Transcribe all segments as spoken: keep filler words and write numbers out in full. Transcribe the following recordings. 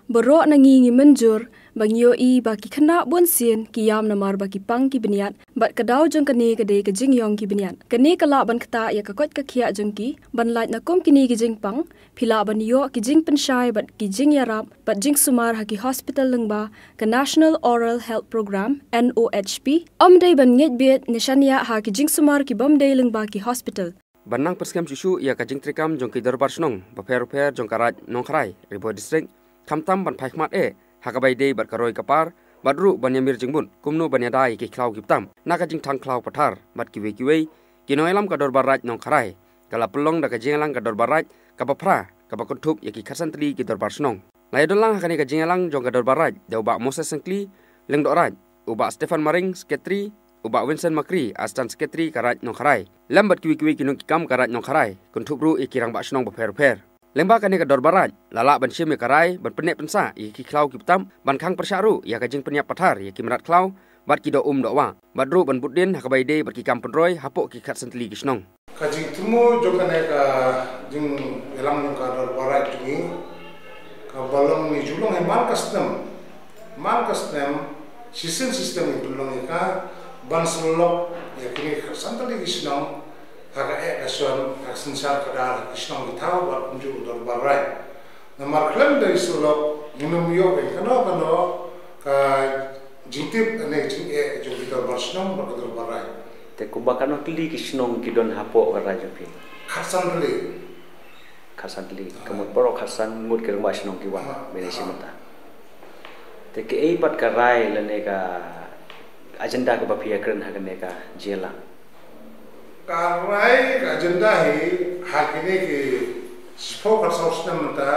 Baroh na ngi ngi mynjur ba ngi ïohi ba ki khynnah bun sien ki ïam namar ba ki pang ki bniat, bad ka daw jong kane ka dei ka jingïong ki bniat. Kane ka lah ban ktah ïa ka koit ka khiah jong ki. Ban lait na kum kine ki jingpang, phi lah ban ïoh ki jingpynshai bad ki jingïarap bad jingsumar ha ki hospital lyngba ka National Oral Health Program, N O H P. Ym dei ban ngeit beit ne shaniah ha ki jingsumar ki bym dei lyngba ki hospital. Ban nang pyrshang shuh shuh ïa ka jingtreikam jong ki dorbar shnong bapher bapher jong ka Raid Nongkharai, Ri Bhoi District, khamtam ban phai khmat eh ha kaba ïadei bad ka roi ka par, bad ruh ban ïamir jingmut kumno ban ïada ïa ki khlaw ki btam na ka jingthang khlaw pathar. Bad kiwei kiwei ki nongïalam ka dorbar Raid Nongkharai ka la pynlong da ka jingïalang ka dorbar Raid kaba phra, kaba kynthup ïa ki khatsan tylli ki dorbar shnong. La ïadon lang ha kane ka jingïalang jong ka dorbar Raid da u Bah Moses Syngkli, Lyngdoh Raid, u Bah Stephen Maring, Secretary, u Bah Vincent Makri, Assistant Secretary ka Raid Nongkharai, lem bad kiwei kiwei ki nongkitkam ka Raid Nongkharai, kynthup ruh ïa ki rangbah shnong bapher bapher. Lyngba kane ka dorbar Raid la lah ban shim ïa ka rai ban pynneh pynsah ïa ki khlaw ki btam, ban khang pyrshah ruh ïa ka jingpynïap pathar ïa ki mrad khlaw bad ki doh um doh wah, bad ruh ban bud dien ha kaba ïadei bad ki kam pynroi hapoh ki khatsan tylli ki shnong. Ka jingthmu jong kane ka jingïalang jong ka dorbar Raid jong ngi, kaba long ngi ju long hi man ka snem, man ka snem, shisien shisien ngi pynlong ïa ka, ban sylloh ïa kine ki khatsan tylli ki shnong ha ka eh ka shon, ha ka synshar ka dar, ki shnong ki thaw bad kumjuh u dorbar Raid. Namar khlem da i sylloh, ngin ym ïoh ïa kano kano ka jingtip ne jingeh jong ki dorbar shnong bad ka dorbar Raid. Te kumba kano tylli ki shnong ki don hapoh ka Raid jong phi? Khatsan tylli. Khatsan tylli. Ah. Ka mut baroh khatsan ngut ki rangbah shnong ki wan. Ah. Mynne shi mynta. Te kaei pat ka rai lane ka agenda kaba phi ïakren ha kane ka jingïalang? Ka rai ka agenda hi ha kine ki shiphew khatsaw snem mynta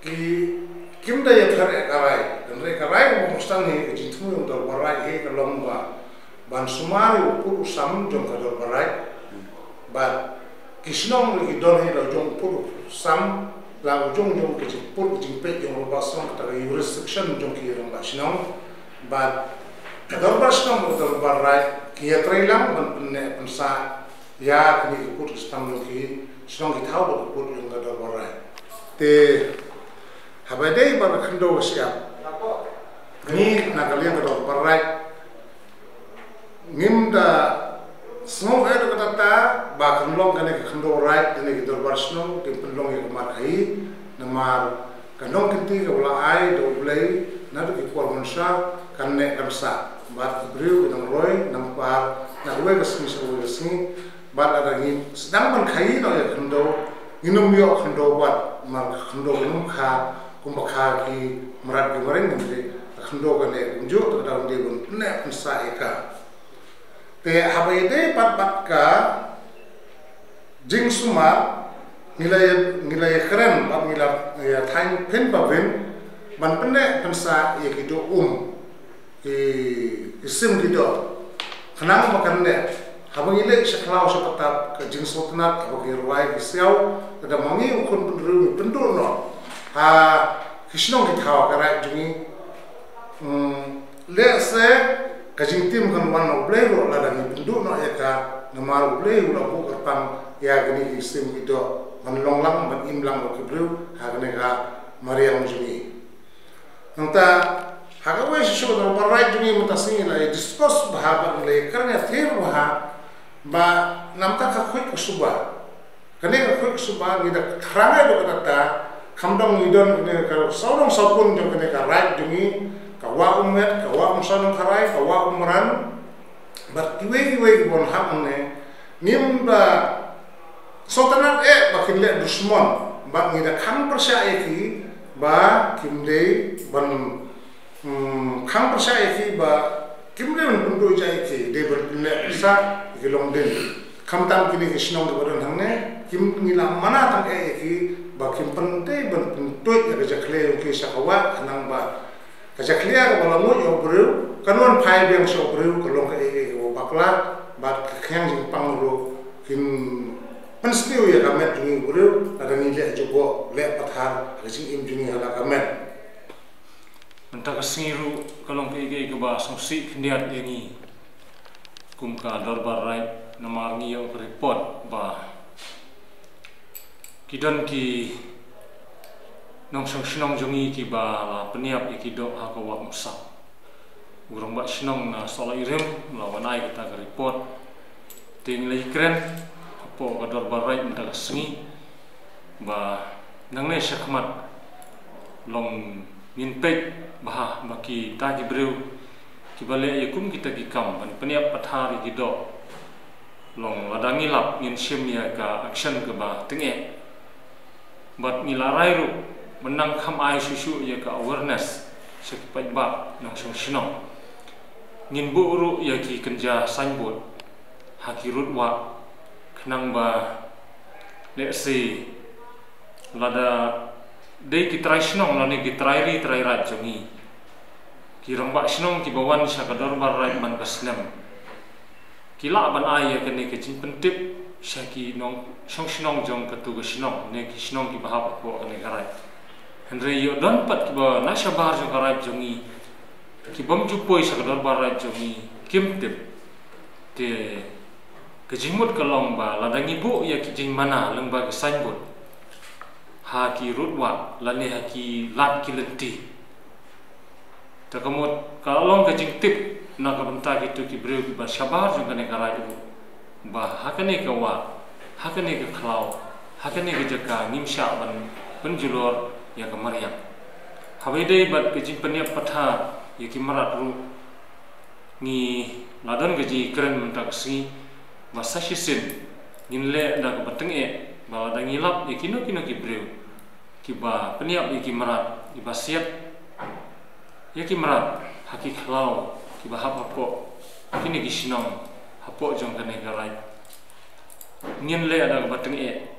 ki kim da ïapher eh ka rai. Hynrei ka rai kaba khustan hi, ka jingthmu jong ka dorbar Raid hi ka long ba ban sumar ïa u pud u sam jong ka dorbar Raid. Bad ki shnong ruh ki don hi la u jong u pud u sam, la u jong jong ka jingpud ka jingpeit jong u rangbah shnong, kata ka jurisdiction jong ki rangbah shnong. Bad ka dorbar shnong bad ka dorbar Raid ki ïatrei lang ban pynneh pynsah ïa kine ki pud ki sam jong ki shnong ki thaw bad ki pud jong ka dorbar Raid. Te haba ïadei bad ka khyndew ka shyiap, ngi na ka liang ka dorbar Raid ngim da sngew eh da kata ta ba kan long kane ka khyndew Raid, kane ki dorbar shnong kin pynlong ïa ka markhaii, namar ka nongkynti kaba la ai da U Blei naduh ki por mynshuwa kan neh kan sah, bad ki briew ki nang roi nang par na kawei ka sngi sha kawei ka sngi. Bad lada ngi sdang ban khaii noh ïa ka khyndew, ngin ym ïoh khyndew wat, namar ka khyndew kan ym kha kumba kha ki mrad ki mreng, hynrei ka khyndew kan neh kumjuh, te ka daw ngi dei ban pynneh pynsah ïa ka. Te haba ïadei pat bad ka jingsumar, ngi la ïa, ngi la ïakren bad ngi la ïa thaiñ phin ba phin ban pynneh pynsah ïa ki doh um, ki, ki sim ki doh. Khnang ba kan neh, haba ngi leit sha khlaw sha patap, ka jingsngewtynnat, haba ki rwai ki siaw, lada ma ngi u khun bynriew ngi pynduh noh ha ki shnong ki thaw ka Raid jong ngi. Hmm, lehse ka jingtim kan wan na U Blei ruh lada ngi pynduh noh ïa ka, namar U Blei u la buh kyrpang ïa kine ki sim ki doh ban long lang, ban im lang bad ki briew ha kane ka mariang jong ngi. Nangta ha kawei shisha ka dorbar Raid jong ngi mynta ka sngi la ïa discuss bha bad la ïa kren ïa thir bha ba namta ka khuid ka suba. Kane ka khuid ka suba ngi da thrang ïa ka data, khamtam ngi don kane ka sawdong sawkun jong kane ka Raid jong ngi, ka Wah Ummet, ka Wah Umsaw Nongkharai, ka Wah Umran, bad kiwei kiwei ki bun hap hangne, ngim da sngewtynnat eh ba kin leh dusmon, bad ngi da khang pyrshah ïa ki ba kim dei ban Hmm, khang pyrshah ïa ki ba kim dei ban pynduh ïa ki, dei ban pynleh pisa ïa ki longdien. Khamtam kine ki shnong kiba don hangne, kim, ngi la mana tang eh ïa ki ba kim pyn, dei ban pynduh ïa ka jakhlia jong ki sha ka wah, khnang ba ka jakhlia kaba la nguid ïa u briew kan wan phai biang sha u briew, ka long kaei kaei kaba bakla, bad ka khñiang jingpang ruh kin pynsniew ïa ka met jong u briew, lada ngi leh jubok, leh pathar ha ka jingim jong ngi ha la ka met. Mynta ka sngi ruh ka long kaei kaei kaba sngewsih khyndiat ïa ngi kum ka dorbar Raid, namar ngi ïoh ka report ba ki don ki Nongshong shnong jong ngi kiba la pynïap ïa ki doh ha ka wah Umsap. U rangbah shnong na Sohla Irim la wan ai kata ka report. Te ngi la ïakren hapoh ka dorbar raid mynta ka sngi ba nangne shakhmat long ngin peit bha ba kita ki briew kiba leh ïa kum kita ki kam ban pynïap pathar ïa ki doh, long lada ngi lap ngin shim ïa ka action kaba tyngeh. Bad ngi la rai ruh ban nang kham ai shuh shuh ïa ka awareness sha ki paidbah nongshong shnong. Ngin buh ruh ïa ki kynja signboard ha ki rud wah, khnang ba lehse lada dei ki trai shnong lane ki trai ri trai raid jong ngi, ki rangbah shnong kiba wan sha ka dorbar raid man ka snem, ki lah ban ai ïa kane ka jingpyntip sha ki nongshong shnong jong katu ka shnong ne ki shnong kiba hap hapoh kane ka raid. Hynrei ïoh don pat kiba na shabar jong ka raid jong ngi kibym ju poi sha ka dorbar raid jong ngi, kim tip. Te ka jingmut ka long ba lada ngi buh ïa ki jingmana lyngba ka signboard ha ki rud wah lane ha ki lad ki lynti, te ka mut ka long ka jingtip na ka bynta kitu ki briew kiba shabar jong kane ka raid ruh ba ha kane ka wah, ha kane ka khlaw, ha kane ka jaka ngim shah ban pynjulor ïa ka mariang. Haba ïadei bad ka jingpynïap pathar ïa ki mrad ruh, ngi la don ka jingkren mynta ka sngi ba sa shisien ngin leh da kaba tyngeh ba lada ngi lap ïa kino kino ki briew kiba pynïap ïa ki mrad, kiba siat ïa ki mrad ha ki khlaw kiba hap hapoh kine ki shnong hapoh jong kane ka raid, ngin leh da kaba tyngeh.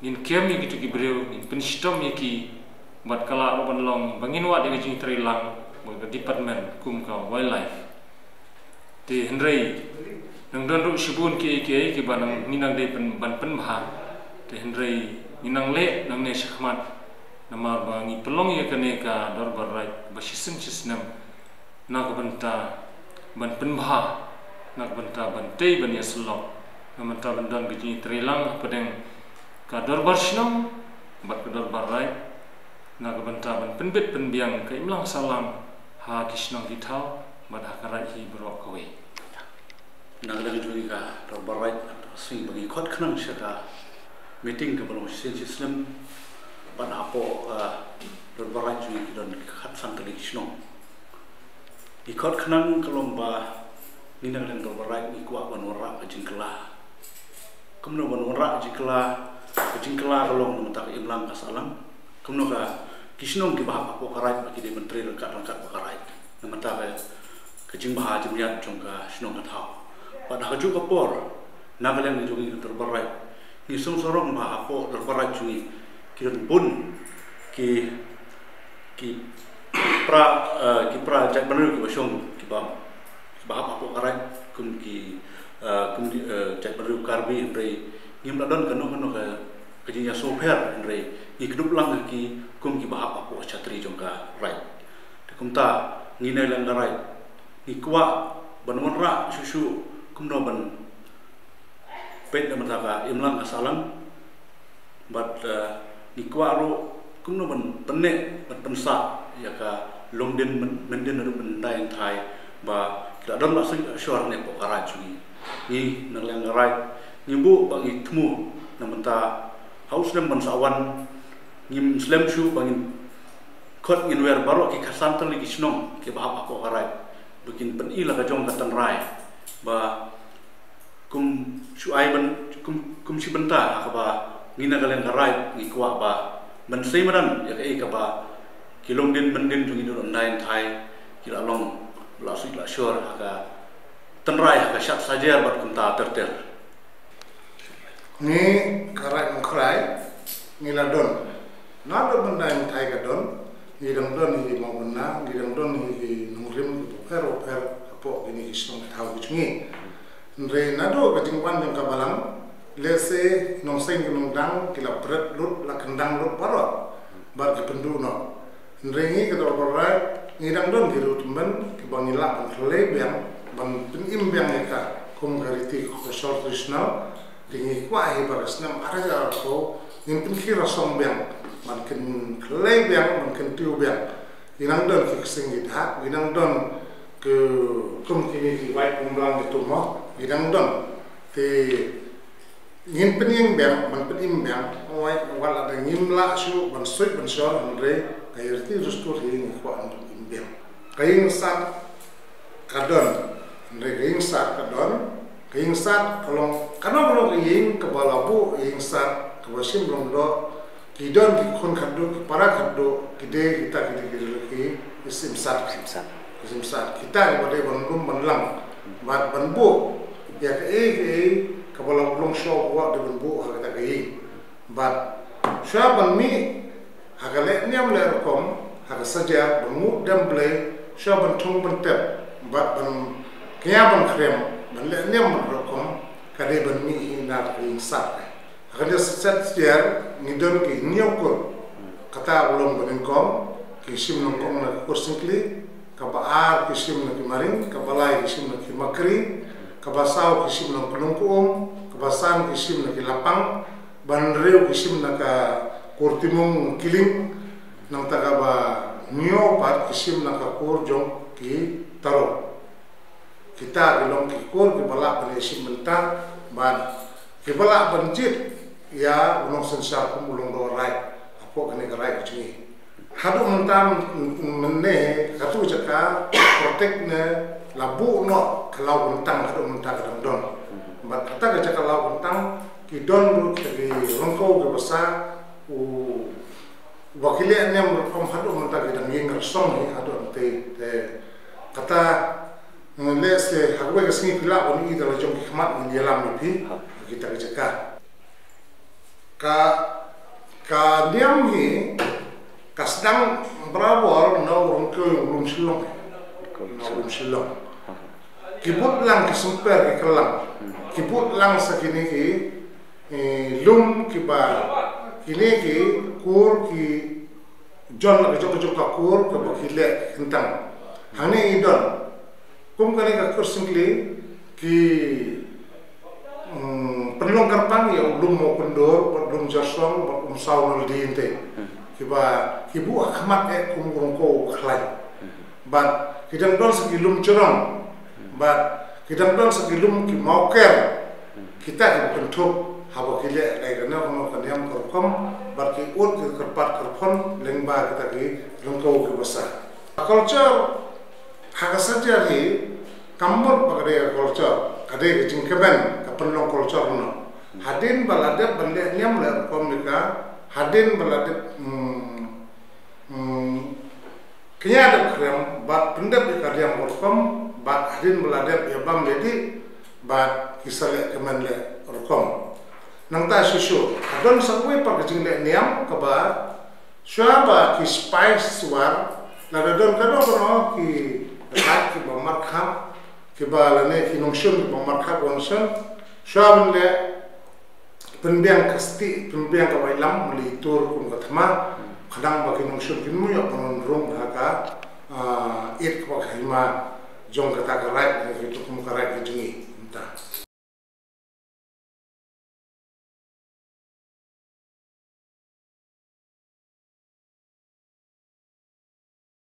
Ngin kem ïa kitu ki briew, ngin pynshitom ïa ki, bad ka lah ruh ban long ba ngin wad ïa ka jingtreilang bad ka department kum ka wildlife. Te hynrei nang don ruh shibun kiei kiei kiba nang, ngi nang dei pyn, ban pynbha. Te hynrei ngi nang leh nangne shakhmat, namar ba ngi pynlong ïa kane ka dorbar raid ba shisien shisnem na ka bynta ban pynbha, na ka bynta ban tei ban ïasyllok, na ka bynta ban don ka jingtreilang hapdeng ka dorbar shnong bad ka dorbar raid, na ka bynta ban pynbit pynbiang ka imlang sahlang ha ki shnong ki thaw bad ha ka raid hi baroh kawei. Na ka liang jong ngi ka dorbar raid, shisien ba ngi khot khnang sha ka meeting kaba long shisien shisnem, bad hapoh ka dorbar raid jong ngi ki don khatsan tylli ki shnong. Ngi khot khnang ka long ba ngi na ka liang dorbar raid ngi kwah ban wanrah ka jingkylla. Kumno ban wanrah ka jingkylla? Ka jingkylla ka long na ka bynta ka imlang ka sahlang. Kumno ka, ki shnong kiba hap hapoh ka raid ba ki dei ban trei ryngkat ryngkat bad ka raid na ka bynta ka, ka jingbha jingmiat jong ka shnong ka thaw. Bad ha kajuh ka por, na ka liang jong ngi ka dorbar raid, ngi sngewsarong ba hapoh dorbar raid jong ngi ki don bun ki, ki para, eh, ki para jaitbynriew kiba shong, kiba, kiba hap hapoh ka raid kum ki, eh, kum ki, eh, jaitbynriew Karbi, hynrei ngim la don kano kano ka, ka jingïasngewpher, hynrei ngi kdup lang ha ki kum kiba hap hapoh ka shatri jong ka raid. Te kumta ngi na ka liang ka raid ngi kwah ban wanrah shuh shuh kumno ban peit na ka bynta ka imlang ka sahlang. Bad, eh, ngi kwah ruh kumno ban pynneh, ban pynsah ïa ka longdien myn-, myndien haduh myndai hynthai ba ki la don la suit la shor hangne hapoh ka raid jong ngi. Ngi na ka liang ka raid ngi buh ba ngi thmu na ka bynta ha u snem ban sa wan ngim slem shuh ba ngin khot ngin wer baroh ki khatsan tylli ki shnong kiba hap hapoh ka raid ba kin pyni la ka jong ka tynrai ba kum shu ai ban, kum, kum shi bynta ha kaba ngi na ka liang ka raid ngi kwah ba ban sei madan ïa kaei kaba ki longdien myndien jong ngi haduh myndai hynthai ki la long la suit la shor ha ka tynrai, ha ka shad sajer bad kumta ter ter. Ngi ka raid Nongkrai ngi la don naduh myndai hynthai ka don, ngi dang don hi Mawbynna, ngi dang don hi Nongrim, bapher bapher hapoh kine ki shnong ki thaw ki jong ngi. Hynrei naduh ka jingwan jong ka balang, lehse nongseng ki nongdang ki la bret lut, la kyndang lut baroh bad ki pynduh noh. Hynrei ngi ka dorbar raid ngi dang don ki riew tymmen kiba ngi lah ban khlei biang, ban pynim biang ïa ka kum ka riti ka culture traditional. Te ngi kwah hi ba ka snem ar hajar arphew ngin pynkhih rasong biang Ban kynkhleiñ biang, ban kyntiew biang. Ki nang don ki ksing ki dhak, ki nang don ki kum kine ki wait kumlang ki tumo, ki nang don. Te ngin pynïeng biang, ban pynïeng biang, oi, wat la da ngim lah shuh ban suit ban shon, hynrei ka ïarti dustur hi ngi kwah ban pynïeng biang. Ka ïing sat ka don, hynrei ka ïing sat ka don, ka ïing sat ka long, kano kano ka ïing kaba la buh ïing sat kaba shim long doh, ki don ki khun khatduh, ki para khatduh, ki dei kita ki dei ki dei ki sim sat. Sim sat. Ki sim sat. Kita kiba dei ban lum ban lang. Bad ban buh ïa kaei kaei kaba la long shoh, buh dei ban buh ha kita ka ïing. Bad shuwa ban mih ha ka leh niam leh rukom ha ka saja, ban nguh dem Blei, shuwa ban thung ban tep bad ban kñia ban khrem, ban leh niam ban rukom, ka dei ban mih hi na ka ïing sat. Ha kane ka set syiar ngi don ki hynñiew kur. Kata u long ba nyngkong, ki shim nyngkong na ka kur Syngkli, kaba ar ki shim na ki Maring, kaba lai ki shim na ki Makri, kaba saw ki shim na ka Nong Kuum, kaba san ki shim na ki Lapang, ba hynriew ki shim na ka kur Timung Kiling, nangta kaba hynñiew pat ki shim na ka kur jong ki Taro. Kita ki long ki kur kiba lah ban ïashim bynta bad kiba lah ban jied ïa u nongsynshar kum u lyngdoh Raid hapoh kane ka Raid ka jong ngi. Haduh mynta mynne katu jaka protect ne la buh noh ka law kyntang, haduh mynta ka dang don. Bad kata ka jaka law kyntang ki don ruh ki ryngkew kiba sah u ba ki leh niam rukom, haduh mynta ki dang ïeng rasong hi haduh mynta. Te kata ngan leh se ha kawei ka sngi phi lah ban ïohi da la jong ki khmat, ngan ïalam ïa phi ha kita ki jaka. Ka, ka niam hi ka sdang barabor na u ryngkew u lum Shillong. Na u lum Shillong. Ki bud lang ki symper ki kyllang. Ki bud lang sa kine ki, eh, lum kiba, kine ki kur ki jon la ka jong ka jong ka kur kaba ki leh kyntang. Hangne i don. Kum kane ka kur Syngkli ki, mm, pynlong kyrpang ïa u lum Mawkyndur bad lum Jarsong bad um Saw Naldi ynte. Kiba ki buh ha khmat eh kum u ryngkew u khlaiñ. Bad ki dang don sa ki lum Jrong. Bad ki dang don sa ki lum ki Mawker. Kita ki kynthup haba ki leh kai kane kano ka niam ka rukom bad ki ud ki kyrpad kyrphon lyngba kita ki ryngkew kiba sah. Culture ha ka saja hi kam mut ba ka dei ka culture, ka dei ka jingkmen ka pynlong culture no. Hadien ba la dep ban leh niam leh rukom ïa ka, hadien ba la dep, mm, mm, kñia dep khrem bad pyndep ïa ka niam ka rukom bad hadien ba la dep ïa bam ïa dih bad ki sa leh kmen leh rukom. Nangta shuh shuh ka don sa kawei pat ka jingleh niam kaba shuwa ba ki spy suar, lada don kano kano ki rat kiba markhap, kiba lane ki nongshun kiba markhap wan shun, shuwa ban leh pynbiang ka stieh, pynbiang ka waitlam, mali tur kum ka thma, khnang ba ki nongshun kin ym ïoh ban rung ha ka, ah, it kaba ka hima jong kata ka raid, ki tukum ka raid ka jong ngi.